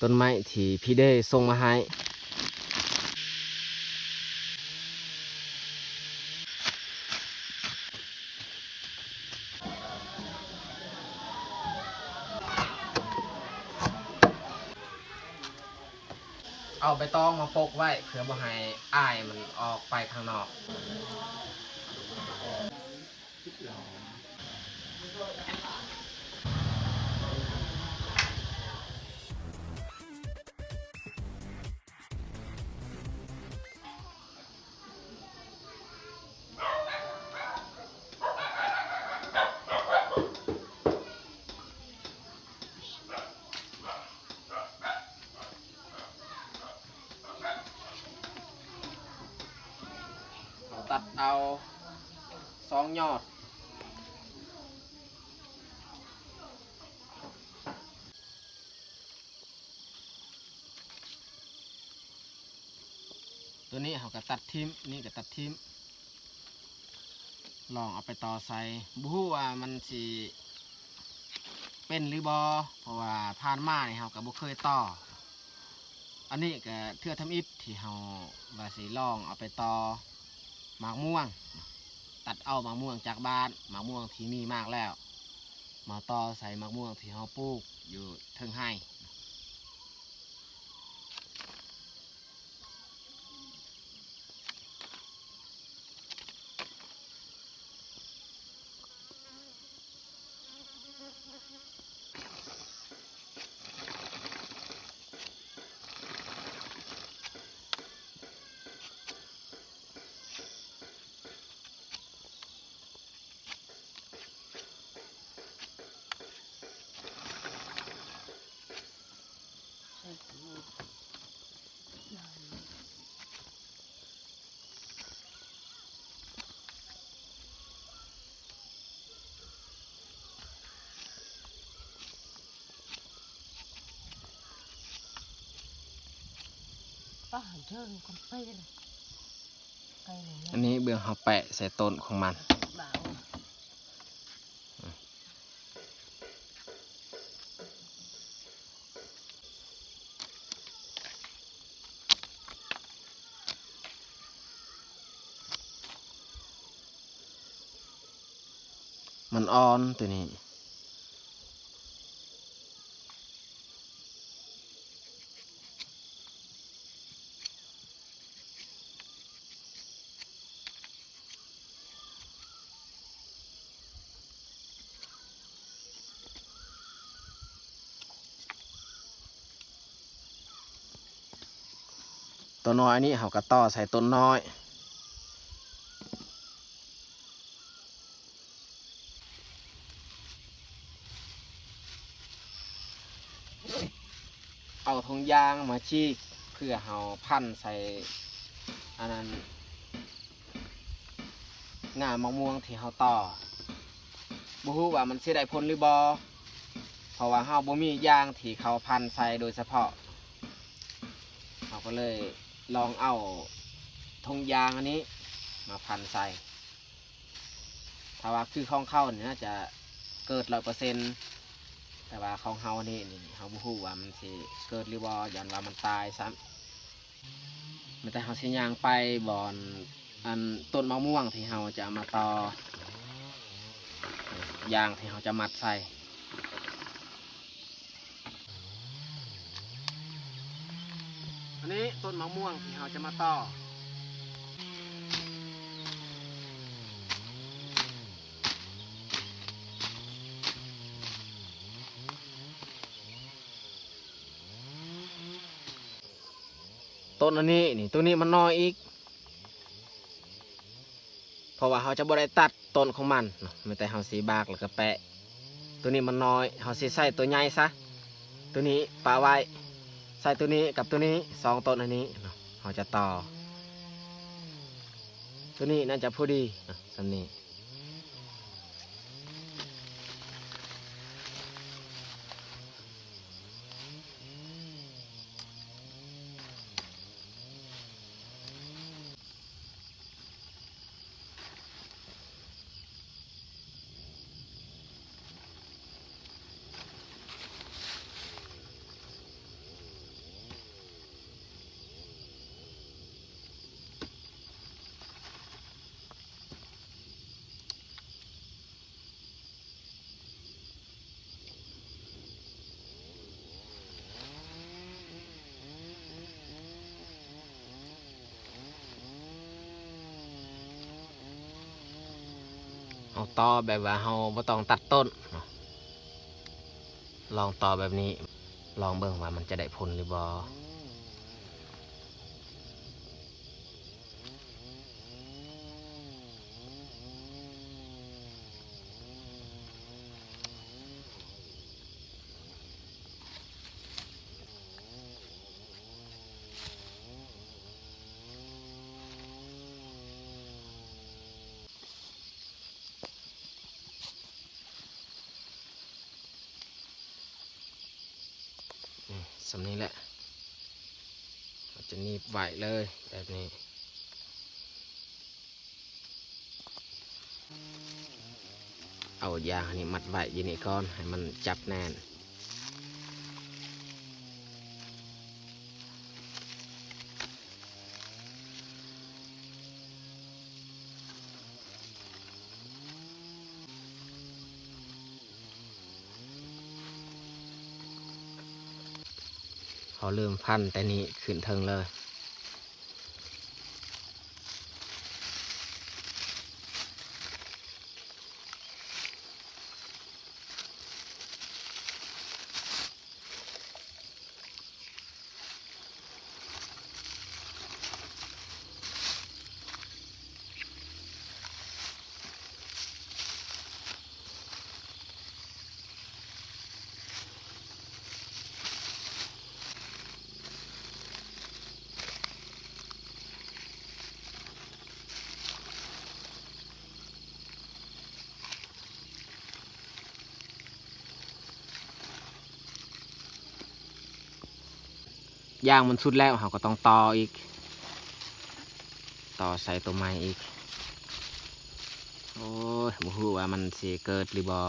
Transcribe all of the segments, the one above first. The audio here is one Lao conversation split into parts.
ຕົ້ນໄມ້ທີ່ພີ່ເດສົ່ງມາໃຫ້. ເອົາໃບຕອງມາປົກໄວ້ ເພື່ອບໍ່ໃຫ້ອາຍມັນອອກໄປຂ້າງນອກ. ຕັດເອົາສອງຍອດ. ຕົວນີ້ເຮົາກໍຕັດຖິ້ມ, ນີ້ກໍຕັດຖິ້ມ, ລອງເອົາໄປຕໍ່ໃສ່. ບໍ່ຮູ້ວ່າມັນຊິເປັນຫຼືບໍ່, ເພາະວ່າຜ່ານມານີ້ເຮົາກໍບໍ່ເຄີຍຕໍ່. ອັນນີ້ກໍເທື່ອທຳອິດທີ່ເຮົາວ່າຊິລອງເອົາໄປຕໍ່ໝາກມ່ວງ, ຕັດເອົາໝາກມ່ວງຈາກບ້ານ, ໝາກມ່ວງທີ່ມີໝາກແລ້ວ ມາຕໍ່ໃສ່ໝາກມ່ວງທີ່ເຮົາປູກຢູ່ເທິງໄຮ່. ອັນນີ້ເບື້ອງເຮົາແປະໃສ່ຕົ້ນຂອງມັນ. ມັນອ່ອນຕົວນີ້. ຕົວນ້ອຍນີ້ເຮົາກໍຕໍ່ໃສ່ຕົ້ນນ້ອຍ. ເອົາຖົງຢາງມາຈີກ ເພື່ອເຮົາພັນໃສ່ອັນນັ້ນ ງ່າມະມ່ວງທີ່ເຮົາຕໍ່. ບໍ່ຮູ້ວ່າມັນຊິໄດ້ຜົນຫຼືບໍ່ ເພາະວ່າເຮົາບໍ່ມີຢາງທີ່ເຂົາພັນໃສ່ໂດຍສະເພາະ. ເຮົາກໍເລີຍລອງເອົາຖົງຢາງອັນນີ້ມາພັນໃສ່. ຖ້າວ່າຄືຂອງເຂົານີ້ໜ້າຈະເກີດຮ້ອຍເປີເຊັນ ແຕ່ວ່າຂອງເຮົານີ້ ນີ້ ເຮົາບໍ່ຮູ້ວ່າມັນຊິເກີດຫຼືບໍ່ ຢ້ານວ່າມັນຕາຍຊ້ຳ. ແມ່ນແຕ່ເຮົາຊິຍ່າງໄປບ່ອນອັນຕົ້ນມະມ່ວງທີ່ເຮົາຈະເອົາມາຕໍ່ ຢາງທີ່ເຮົາຈະມັດໃສ່. ອັນນີ້ຕົ້ນມະມ່ວງທີ່ເຮົາຈະມາຕໍ່. ຕົ້ນອັນນີ້ນີ້ ໂຕນີ້ມັນນ້ອຍອີກ ເພາະວ່າເຮົາຈະບໍ່ໄດ້ຕັດ ຕົ້ນຂອງມັນເນາະ ມີແຕ່ເຮົາຊິບາກແລ້ວກໍແປະ. ໂຕນີ້ມັນນ້ອຍ ເຮົາຊິໃສ່ໂຕໃຫຍ່ຊະ ໂຕນີ້ປະໄວ້ ໃສ່ໂຕນີ້ກັບໂຕນີ້ ສອງຕົ້ນອັນນີ້ເນາະ ເຮົາຈະຕໍ່. ໂຕນີ້ໜ້າຈະພໍດີເນາະ ສ່ຳນີ້. ໂ ເຮົາຕໍ່ແບບວ່າເຮົາບໍ່ຕ້ອງຕັດຕົ້ນເນາະ. ລອງຕໍ່ແບບນີ້ ລອງເບິ່ງວ່າມັນຈະໄດ້ຜົນຫຼືບໍ່. ນີ້ ສ່ຳນີ້ແຫຼະ ເຮົາຈະໜີບໄວ້ເລີຍແບບນີ້. ເອົາຢາງອັນນີ້ມັດໄວ້ຢູ່ນີ້ກ່ອນ ໃຫ້ມັນຈັບແໜ້ນ. ເຮົາເລີ່ມພັນແຕ່ນີ້ຂຶ້ນເທິງເລີຍ. ຢາງມັນສຸດແລ້ວ ເຮົາກໍຕ້ອງຕໍ່ອີກ ຕໍ່ໃສ່ຕົວໃໝ່ອີກ. ໂອ້ຍ ບໍ່ຮູ້ວ່າມັນຊິເກີດຫຼືບໍ່.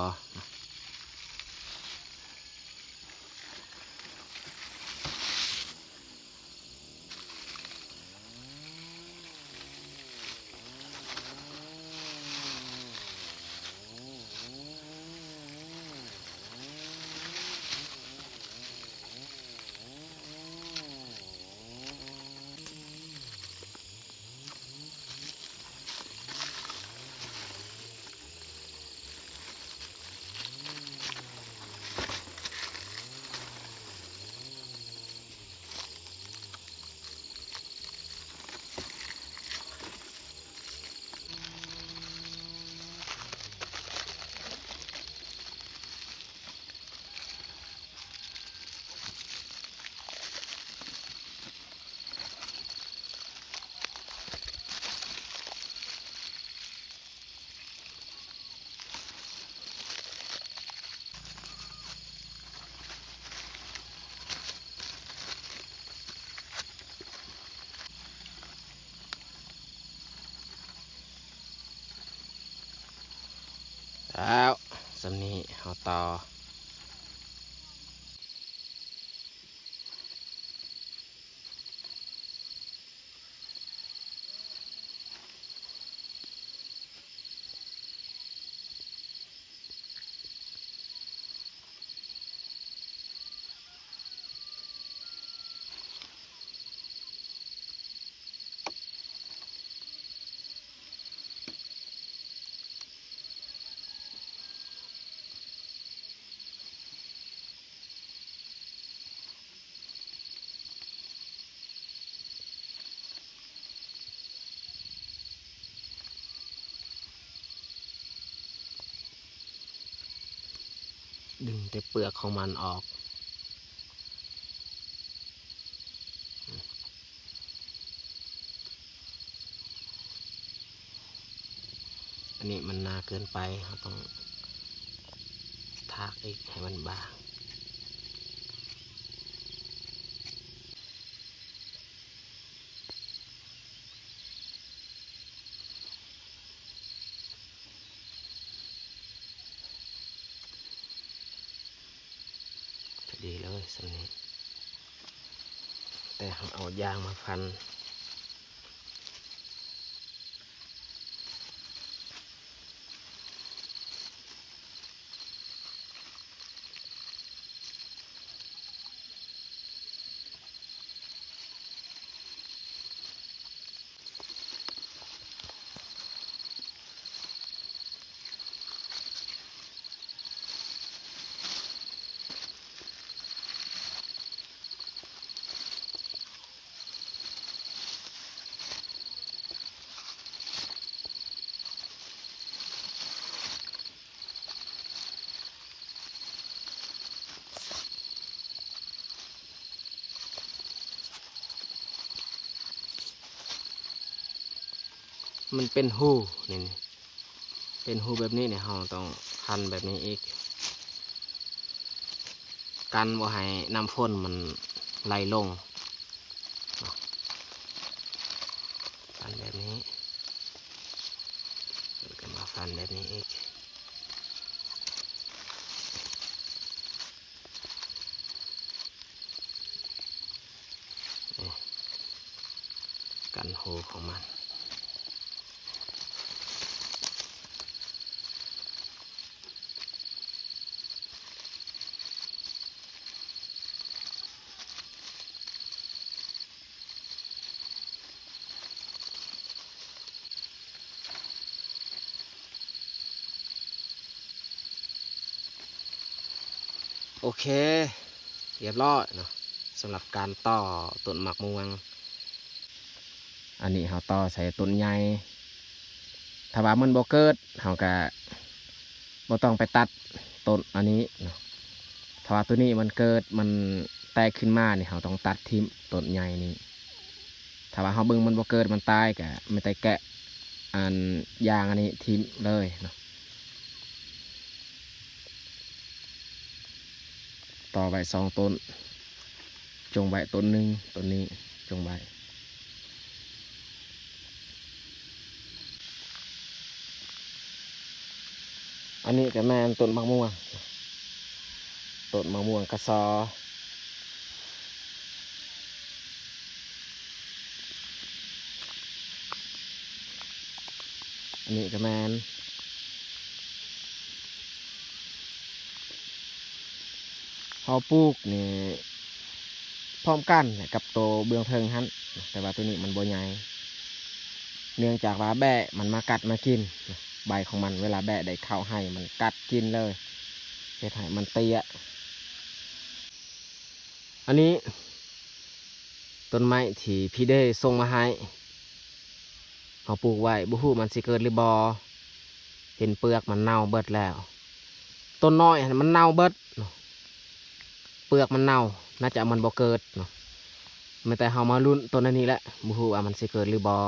ແລ້ວ ສ່ຳນີ້ເຮົາຕໍ່. ດຶງແຕ່ເປືອກຂອງມັນອອກ. ອັນນີ້ມັນໜາເກີນໄປ ເຮົາຕ້ອງຖາກອີກໃຫ້ມັນບາງ. ພໍດີເລີຍສ່ຳນີ້ ແຕ່ເຮົາເອົາຢາງມາພັນ. ເ ມັນເປັນຮູນີ້ ເປັນຮູແບບນີ້ນີ້ ເຮົາຕ້ອງພັນແບບນີ້ອີກ ກັນບໍ່ໃຫ້ນ້ຳຝົນມັນໄຫຼລົງ ເນາະ ພັນແບບນີ້ ແລ້ວກໍມາພັນແບບນີ້ອີກ. ນີ້ ກັນຮູຂອງມັນ. ໂອເຄ ຮຽບຮ້ອຍເນາະ ສຳລັບການຕໍ່ຕົ້ນໝາກມ່ວງ. ອັນນີ້ເຮົາຕໍ່ໃສ່ຕົ້ນໃຫຍ່ ຖ້າວ່າມັນບໍ່ເກີດ ເຮົາກະບໍ່ຕ້ອງໄປຕັດຕົ້ນອັນນີ້ເນາະ. ຖ້າວ່າໂຕນີ້ມັນເກີດ ມັນແຕກຂຶ້ນມານີ້ ເຮົາຕ້ອງຕັດຖິ້ມຕົ້ນໃຫຍ່ນີ້. ຖ້າວ່າເຮົາເບິ່ງມັນບໍ່ເກີດ ມັນຕາຍ ກະມີແຕ່ແກະອັນຢາງອັນນີ້ຖິ້ມເລີຍເນາະ. ຕໍ່ໄວ້ສອງຕົ້ນ ຈົ່ງໄວ້ຕົ້ນໜຶ່ງ ຕົ້ນນີ້ຈົ່ງໄວ້. ອັນນີ້ກໍແມ່ນຕົ້ນໝາກມ່ວງ ຕົ້ນໝາກມ່ວງກະຊໍ. ອັນນີ້ກໍແມ່ນ ເຮົາປູກນີ້ພ້ອມກັນກັບໂຕເບື້ອງເທິງຫັ້ນ ແຕ່ວ່າໂຕນີ້ມັນບໍ່ໃຫຍ່ ເນື່ອງຈາກວ່າແບ້ມັນມາກັດມາກິນໃບຂອງມັນ. ເວລາແບ້ໄດ້ເຂົ້າໄຮ່ ມັນກັດກິນເລີຍ ເຮັດໃຫ້ມັນເຕ້ຍ. ອັນນີ້ຕົ້ນໄມ້ທີ່ພີ່ເດສົ່ງມາໃຫ້ ເຮົາປູກໄວ້ ບໍ່ຮູ້ມັນຊິເກີດຫຼືບໍ່. ເຫັນເປືອກມັນເນົ່າເບິດແລ້ວ ຕົ້ນນ້ອຍຫັ້ນມັນເນົ່າເບິດ ເປືອກມັນເນົ່າ ໜ້າຈະມັນບໍ່ເກີດເນາະ. ແມ່ນແຕ່ເຮົາມາລຸ້ນຕົ້ນອັນນີ້ແຫຼະ ບໍ່ຮູ້ວ່າມັນຊິເກີດຫຼືບໍ່.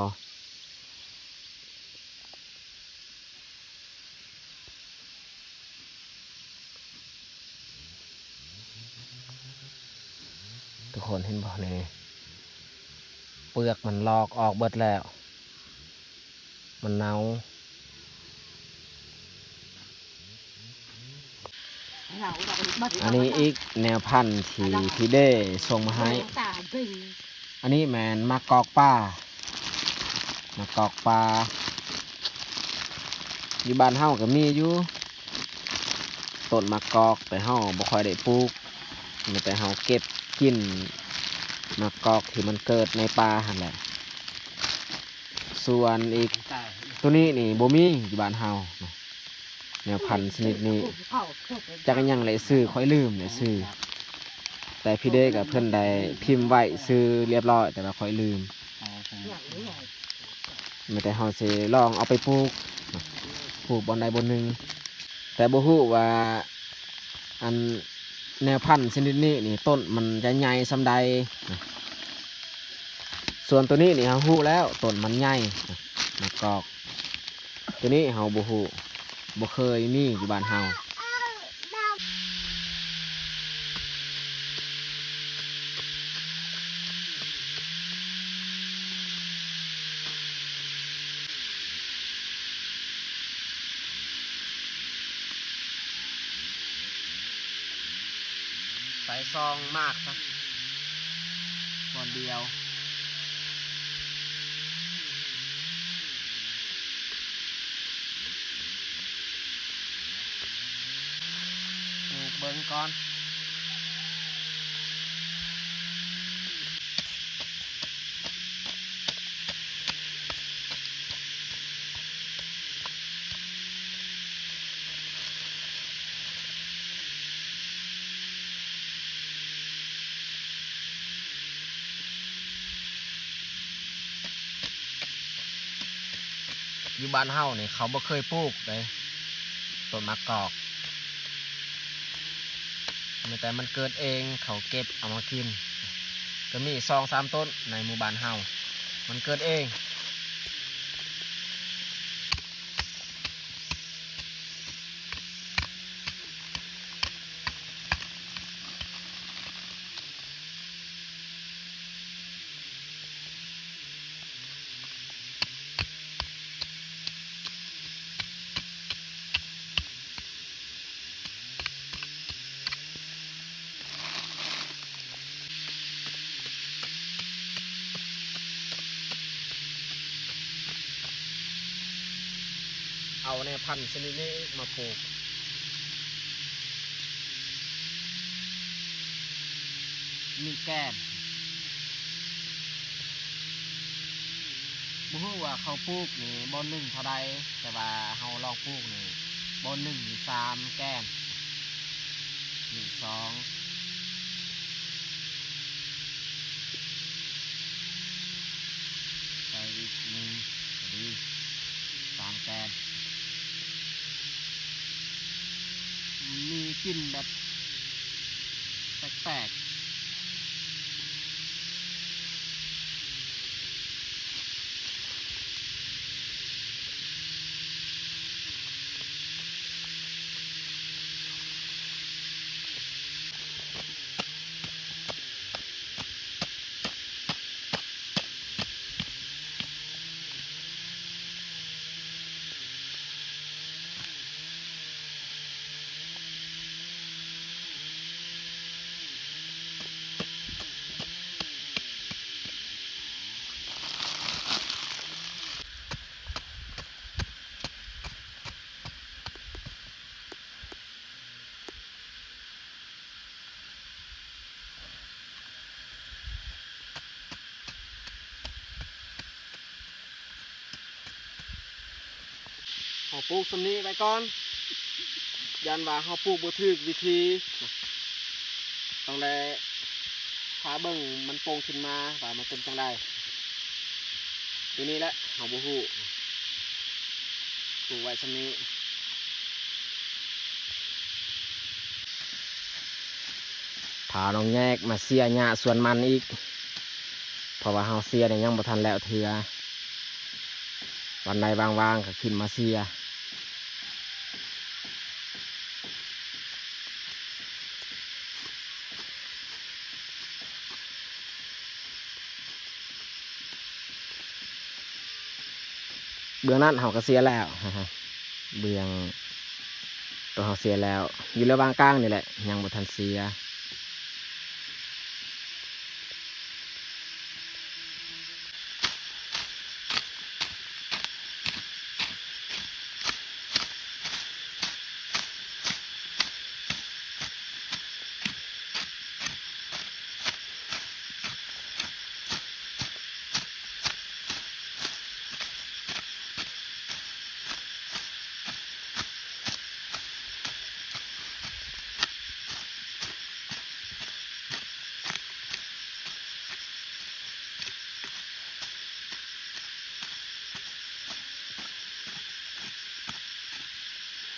ທຸກຄົນເຫັນບໍ່ນີ້ ເປືອກມັນລອກອອກເບິດແລ້ວ ມັນເນົ່າ. ອັນນີ້ອີກແນວພັນທີ່ພີ່ເດສົ່ງມາໃຫ້. ອັນນີ້ແມ່ນໝາກກອກປ່າ ໝາກກອກປ່າ ຢູ່ບ້ານເຮົາກໍມີຢູ່ ຕົ້ນໝາກກອກ ແຕ່ເຮົາບໍ່ຄ່ອຍໄດ້ປູກ ມີແຕ່ເຮົາເກັບກິນໝາກກອກທີ່ມັນເກີດໃນປ່າຫັ້ນແຫຼະ. ສ່ວນອີກໂຕນີ້ນີ້ບໍ່ມີຢູ່ບ້ານເຮົາເນາະ ແນວພັນຊະນິດນີ້ ຈັກອີ່ຫຍັງແຫຼະຊື່ ຂ້ອຍລືມແຫຼະຊື່ ແຕ່ພີ່ເດກໍເພິ່ນໄດ້ພິມໄວ້ຊື່ລຽບຮ້ອຍ ແຕ່ວ່າຂ້ອຍລືມ. ແມ່ນແຕ່ເຮົາຊິລອງເອົາໄປປູກ ປູກບ່ອນໃດບ່ອນໜຶ່ງ ແຕ່ບໍ່ຮູ້ວ່າ ອັນແນວພັນຊະນິດນີ້ນີ້ ຕົ້ນມັນຈະໃຫຍ່ສ່ຳໃດ. ສ່ວນໂຕນີ້ນີ້ເຮົາຮູ້ແລ້ວ ຕົ້ນມັນໃຫຍ່ ໝາກກອກ ໂຕນີ້ເຮົາບໍ່ຮູ້ ບໍ່ເຄີຍມີຢູ່ບ້ານເຮົາ. ໃສ່ຊອງໝາກຊະ ບ່ອນດຽວ ປູກເບິ່ງກ່ອນ. ຢູ່ບ້ານເຮົານີ້ເຂົາບໍ່ເຄີຍປູກເດ້ ຕົ້ນໝາກກອກ ມີແຕ່ມັນເກີດເອງ ເຂົາເກັບເອົາມາກິນ ກໍມີສອງສາມຕົ້ນໃນໝູ່ບ້ານເຮົາ ມັນເກີດເອງ. ເອົາແນວພັນຊະນິດນີ້ມາປູກ. ມີແກນ ບໍ່ຮູ້ວ່າເຂົາປູກນີ້ບ່ອນໜຶ່ງເທົ່າໃດ, ແຕ່ວ່າເຮົາລອງປູກນີ້ບ່ອນໜຶ່ງມີສາມແກນ ນີ້ສອງ ໃສ່ອີກໜຶ່ງ ກະດີ ສາມແກນ. ມີກິ່ນແບບແປກໆ. ເຮົາປູກສ່ຳນີ້ໄວ້ກ່ອນ ຢ້ານວ່າເຮົາປູກບໍ່ຖືກວິທີ. ຕ້ອງໄດ້ຖ້າເບິ່ງມັນໂປ່ງຂຶ້ນມາວ່າມັນເປັນຈັ່ງໃດ. ປີນີ້ແຫຼະ ເຮົາບໍ່ຮູ້ ປູກໄວ້ສ່ຳນີ້. ຖ້ານ້ອງແຍກມາເສຍຫຍ້າສວນມັນອີກ ເພາະວ່າເຮົາເສຍນີ້ຍັງບໍ່ທັນແລ້ວເທື່ອ. ວັນໃດວ່າງໆ ກໍຂຶ້ນມາເສຍ. ເບື້ອງນັ້ນເຮົາກໍເສຍແລ້ວ ເບື້ອງໂຕເຮົາເສຍແລ້ວ ຢູ່ລະຫວ່າງກາງນີ້ແຫຼະ ຍັງບໍ່ທັນເສຍ.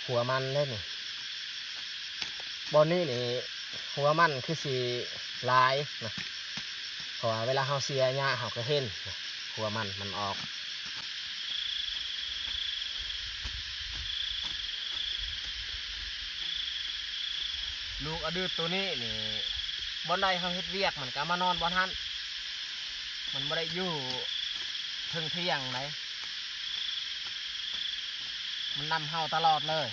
ຫົວມັນເດ້ນີ້ ບ່ອນນີ້ນີ້ ຫົວມັນຄືຊິຫຼາຍນະ ເພາະວ່າເວລາເຮົາເສຍຫຍ້າເຮົາກໍເຫັນນະ ຫົວມັນມັນອອກ. ລູກອະດືດໂຕນີ້ນີ້ ບ່ອນໃດເຮົາເຮັດວຽກ ມັນກໍມານອນບ່ອນຫັ້ນ ມັນບໍ່ໄດ້ຢູ່ເທິງຖຽງໃດ ມັນນຳເຮົາຕະຫຼອດເລີຍ.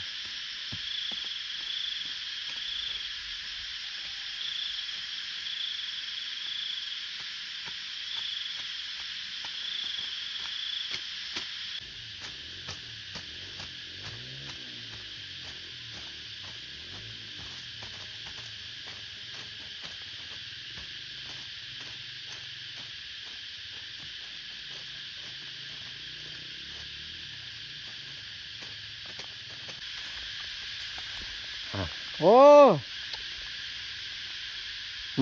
ໂອ້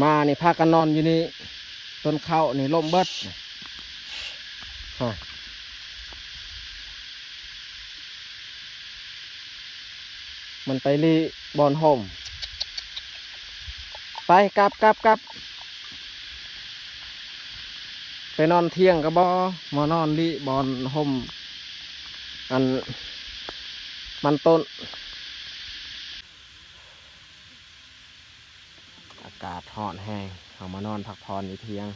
ໝານີ້ພາກັນນອນຢູ່ນີ້ ຕົ້ນເຂົ້ານີ້ລົ້ມເບິດ. ຮະ ມັນໄປລີ້ບ່ອນຮົ່ມ. ໄປ ກັບ ກັບ ກັບ ໄປນອນຖຽງກໍບໍ່ ມານອນລີ້ບ່ອນຮົ່ມ ອັນ ມັນຕົ້ນ. ອາກາດຮ້ອນແຮງ ເຮົາມານອນພັກຜ່ອນຢູ່ຖຽງ.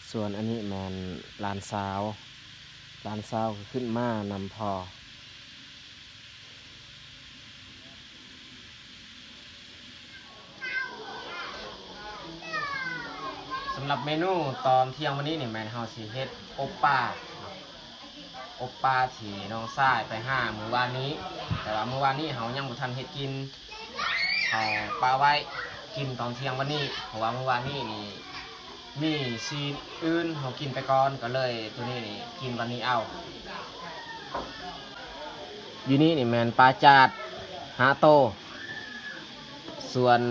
ສ່ວນອັນນີ້ແມ່ນຫຼານສາວ, ຫຼານສາວກໍຂຶ້ນມານຳພໍ່. ສຳລັບເມນູຕອນທ່ຽງມື້ນີ້ນີ້ ແມ່ນເຮົາຊິເຮັດອົບປາເນາະ. ອົບປາທີ່ນ້ອງຊາຍໄປຫາມື້ວານນີ້, ແຕ່ວ່າມື້ວານນີ້ເຮົາຍັງບໍ່ທັນເຮັດກິນ, ເຮົາປະໄວ້ກິນຕອນທ່ຽງວັນນີ້, ເພາະວ່າມື້ວານນີ້ນີ້ມີຊີ້ນອື່ນເຮົາກິນໄປກ່ອນ, ກໍເລີຍໂຕນີ້ນີ້ກິນວັນນີ້ເອົາ. ຢູ່ນີ້ນີ້ແມ່ນປາຈາດຫ້າໂຕ, ສ່ວນ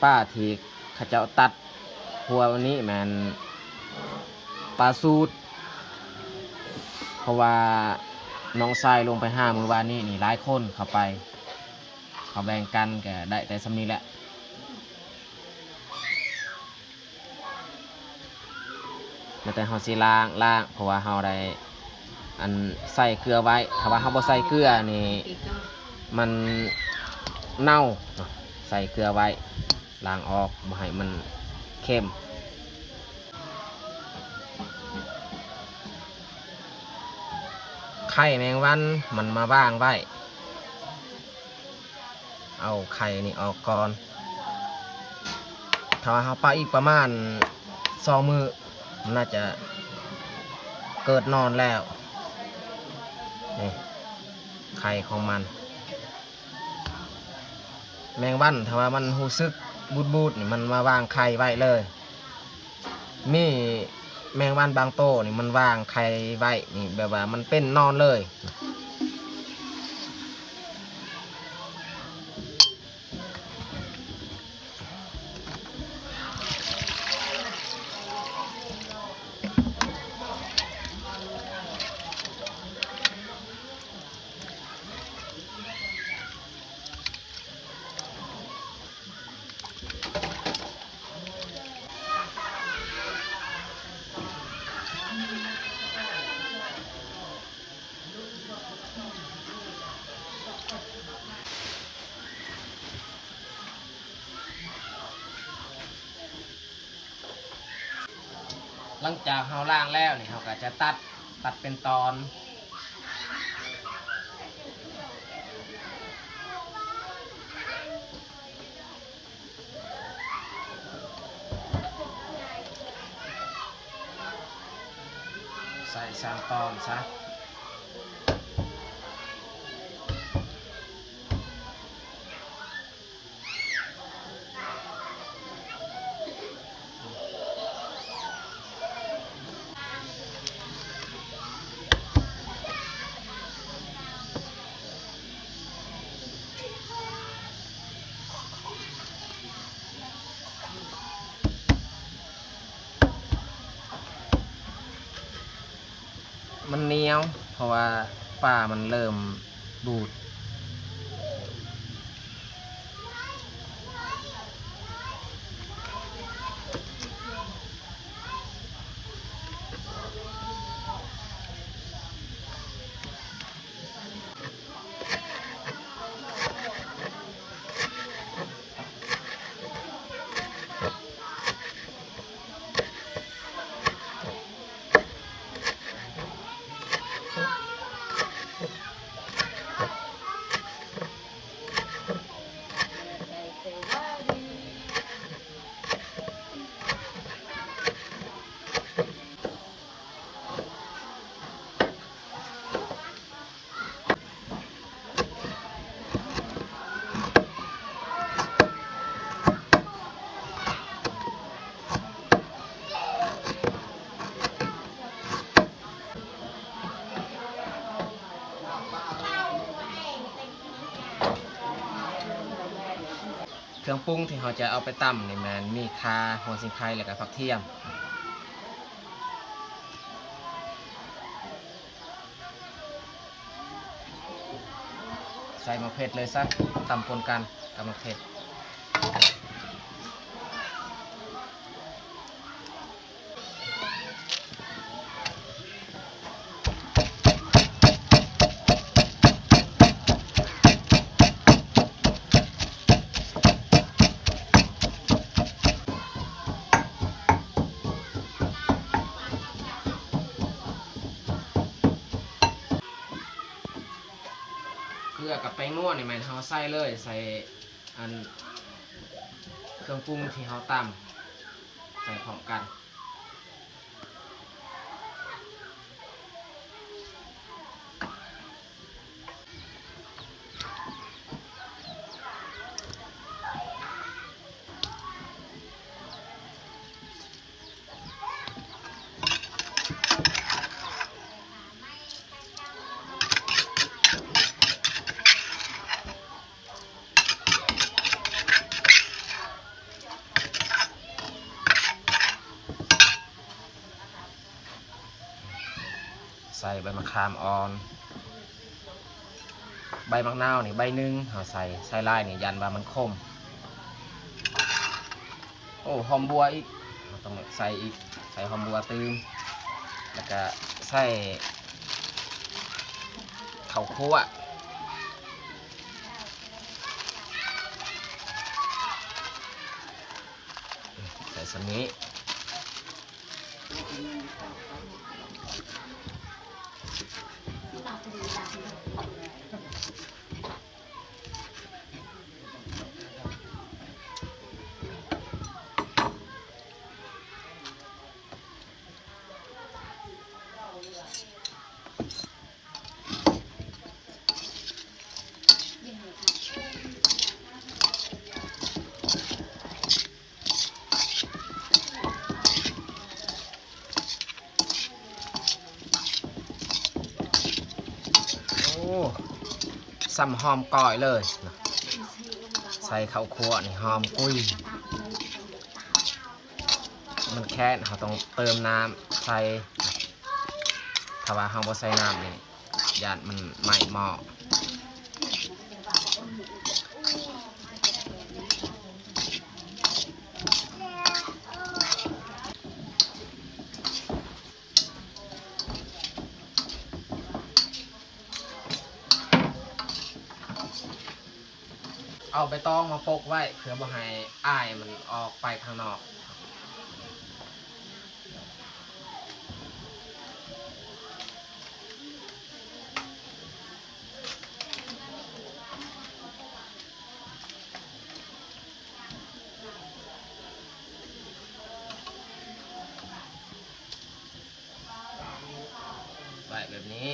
ປາທີ່ເຂົາເຈົ້າຕັດຫົວວັນນີ້ແມ່ນປາສູດ, ເພາະວ່ານ້ອງຊາຍລົງໄປຫາມື້ວານນີ້ນີ້ຫຼາຍຄົນເຂົ້າໄປ, ເຂົາແບ່ງກັນກໍໄດ້ແຕ່ສ່ຳນີ້ແຫຼະ. ແລ້ວແຕ່ເຮົາຊິລ້າງ, ລ້າງ ເພາະວ່າເຮົາໄດ້ ອັນ ໃສ່ເກືອໄວ້, ຖ້າວ່າເຮົາບໍ່ໃສ່ເກືອນີ້ ມັນເນົ່າເນາະ, ໃສ່ເກືອໄວ້ ລ້າງອອກ ບໍ່ໃຫ້ມັນເຄັມ. ໄຂ່ແມງວັນມັນມາວາງໄວ້. ເອົາໄຂ່ນີ້ອອກກ່ອນ. ຖ້າວ່າເຮົາປະອີກປະມານສອງມື້ ມັນໜ້າຈະເກີດນອນແລ້ວ. ນີ້ ໄຂ່ຂອງມັນ. ແມງວັນ ຖ້າວ່າມັນຮູ້ສຶກບູດໆ ນີ້ ມັນມາວາງໄຂ່ໄວ້ເລີຍ. ມີແມງວັນບາງໂຕນີ້ມັນວາງໄຂ່ໄວ້ນີ້ ແບບວ່າມັນເປັນນອນເລີຍ. ຫຼັງຈາກເຮົາລ້າງແລ້ວນີ້ ເຮົາກໍຈະຕັດ ຕັດເປັນຕອນ. ໃສ່ສາມຕອນຊະ. ມັນໜຽວ ເພາະວ່າປາມັນເລີ່ມບູດ. ເຄື່ອງປຸງທີ່ເຮົາຈະເອົາໄປຕຳນີ້ແມ່ນມີຂ່າ, ຫົວສີໄຄ ແລ້ວກະຜັກທຽມ. ໃສ່ໝາກເຜັດເລີຍຊະ, ຕຳປົນກັນກັບໝາກເຜັດ. ເກືອກັບແປ້ງນົວນີ້ແມ່ນເຮົາໃສ່ເລີຍ, ໃສ່ອັນເຄື່ອງປຸງທີ່ເຮົາຕຳໃສ່ພ້ອມກັນ. ໃສ່ໃບມະຂາມອ່ອນ ໃບໝາກນາວນີ້ໃບໜຶ່ງ ເຮົາໃສ່ ໃສ່ຫຼາຍນີ້ຢ້ານວ່າມັນຂົມ. ໂອ້ ຫອມບົ່ວອີກ ເຮົາຕ້ອງໃສ່ອີກ ໃສ່ຫອມບົ່ວຕື່ມ ແລ້ວກະໃສ່ເຂົ້າຂົ້ວ ໃສ່ສ່ຳນີ້. ໂອ້ ສ່ຳຫອມກ້ອຍເລີຍ ໃສ່ເຂົ້າຂົ້ວນີ້ຫອມກຸ້ຍ. ມັນແຄ້ນ ເຮົາຕ້ອງເຕີມນ້ຳໃສ່ ຖ້າວ່າເຮົາບໍ່ໃສ່ນ້ຳນີ້ ຢ້ານມັນໄໝ້ໝໍ້. ເອົາໃບຕອງມາປົກໄວ້ ເພື່ອບໍ່ໃຫ້ອາຍມັນອອກໄປຂ້າງນອກ. ໄວ້ແບບນີ້.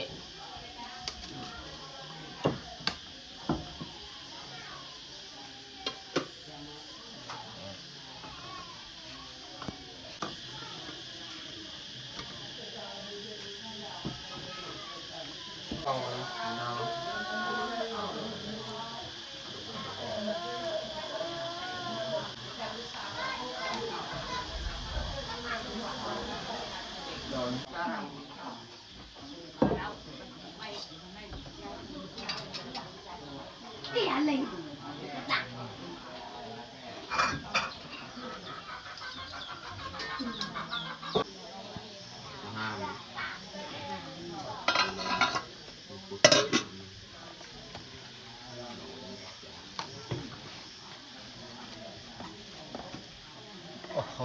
ໂອ້ໂຫ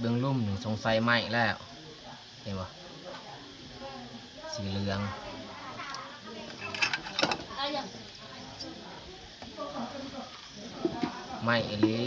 ເບິ່ງລຸ່ມນີ້ສົງໄສໄໝ້ແລ້ວ ເຫັນບໍ່? ສີເຫຼືອງ ໄໝ້ອີ່ຫຼີ.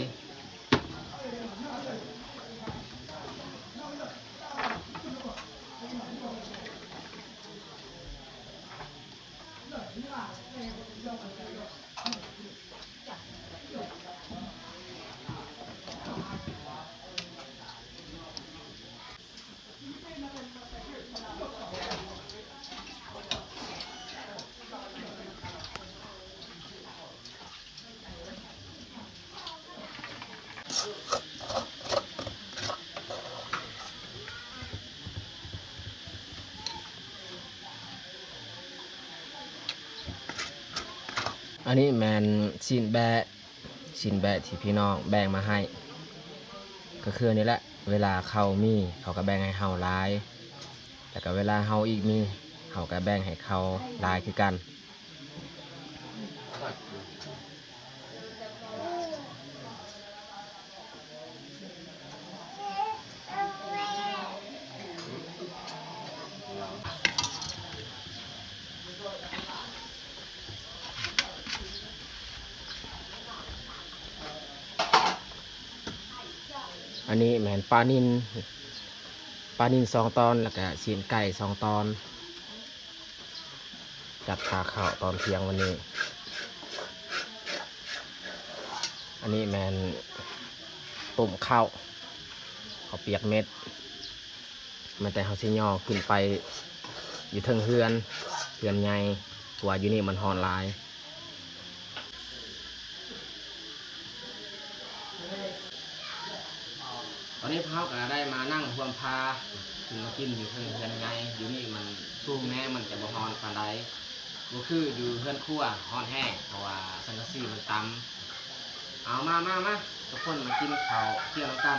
ອັນນີ້ແມ່ນຊີ້ນແບ້ ຊີ້ນແບ້ທີ່ພີ່ນ້ອງແບ່ງມາໃຫ້ ກໍຄືອັນນີ້ແຫຼະ ເວລາເຂົາມີ ເຂົາກໍແບ່ງໃຫ້ເຮົາຫຼາຍ ແລ້ວກໍເວລາເຮົາອີກມີ ເຮົາກໍແບ່ງໃຫ້ເຂົາຫຼາຍຄືກັນ. ອັນນີ້ແມ່ນປານິນ ປານິນສອງຕອນ ແລ້ວກະຊີ້ນໄກ່ສອງຕອນ. ຈັດຄາເຂົ້າຕອນທ່ຽງວັນນີ້. ອັນນີ້ແມ່ນຕົ້ມເຂົ້າ ເຂົ້າປຽກເມັດ ແມ່ນແຕ່ເຮົາຊິຍໍຂຶ້ນໄປຢູ່ເທິງເຮືອນ ເຮືອນໃຫຍ່ ເພາະວ່າຢູ່ນີ້ມັນຮ້ອນຫຼາຍ. ນີ້ເຮົາກໍໄດ້ມານັ່ງຮ່ວມພາຂຶ້ນມາກິນຢູ່ເທິງເຮືອນໃຫຍ່. ຢູ່ນີ້ມັນສູງແດ່ ມັນຈະບໍ່ຮ້ອນປານໃດ, ບໍ່ຄືຢູ່ເຮືອນຄົວຮ້ອນແຮງ ເພາະວ່າສັງກະສີມັນຕ່ຳ. ເອົາ ມາ ມາ ມາ ທຸກຄົນມາກິນເຂົ້າທ່ຽງນຳກັນ.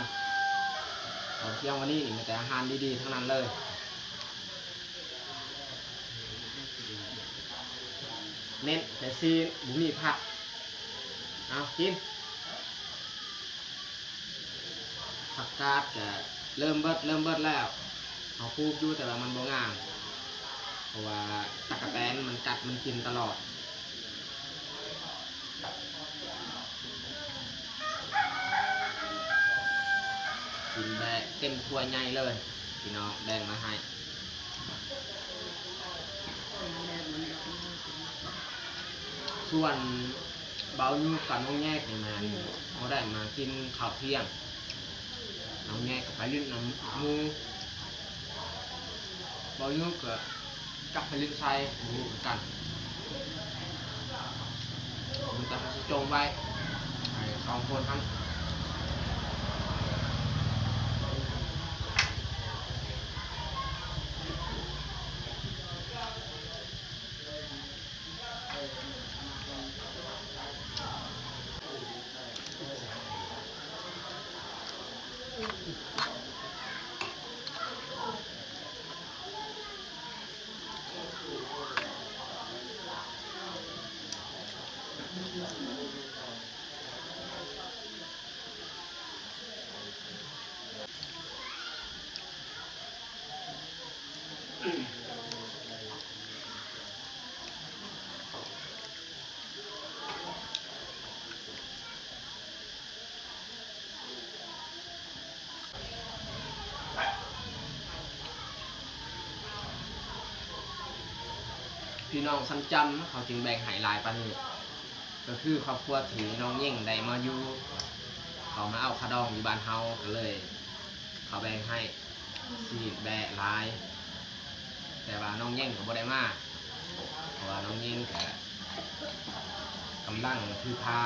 ເຂົ້າທ່ຽງວັນນີ້ນີ້ມີແຕ່ອາຫານດີໆທັງນັ້ນເລີຍ. ເນັ້ນແຕ່ຊີ້ນ ບໍ່ມີຜັກ. ເອົາ ກິນ. ຜັກກາດກະເລີ່ມເບິດ ເລີ່ມເບິດແລ້ວ. ເຮົາປູກຢູ່ ແຕ່ວ່າມັນບໍ່ງາມ ເພາະວ່າຕັກກະແຕນມັນກັດມັນກິນຕະຫຼອດ. ກິນແບບເຕັມຖ້ວຍໃຫຍ່ເລີຍ ພີ່ນ້ອງແບ່ງມາໃຫ້. ສ່ວນບ່າວຍຸກກັບນ້ອງແຍກນີ້ແມ່ນບໍ່ໄດ້ມາກິນເຂົ້າທ່ຽງ. ນ້ອງແຍກກໍໄປຫຼິ້ນນຳໝູ່, ບ່າວຍຸກກໍຈັກໄປຫຼິ້ນໃສ ບໍ່ຮູ້ຄືກັນ. ມີແຕ່ເຮົາຊິຈົ່ງໄວ້ໃຫ້ສອງຄົນຫັ້ນ. ພີ່ນ້ອງຊັ້ນຈຳ ເຂົາຈຶ່ງແບ່ງໃຫ້ຫຼາຍປານນີ້ ກໍຄືຄອບຄົວທີ່ນ້ອງເຫຍົງໄດ້ມາຢູ່ ເຂົາມາເອົາຄ່າດອງຢູ່ບ້ານເຮົາ ກໍເລີຍເຂົາແບ່ງໃຫ້ ຊີ້ນແບ້ຫຼາຍ. ແຕ່ວ່ານ້ອງເຫຍົງກໍບໍ່ໄດ້ມາ ເພາະວ່ານ້ອງເຫຍົງກໍກຳລັງຖືພາ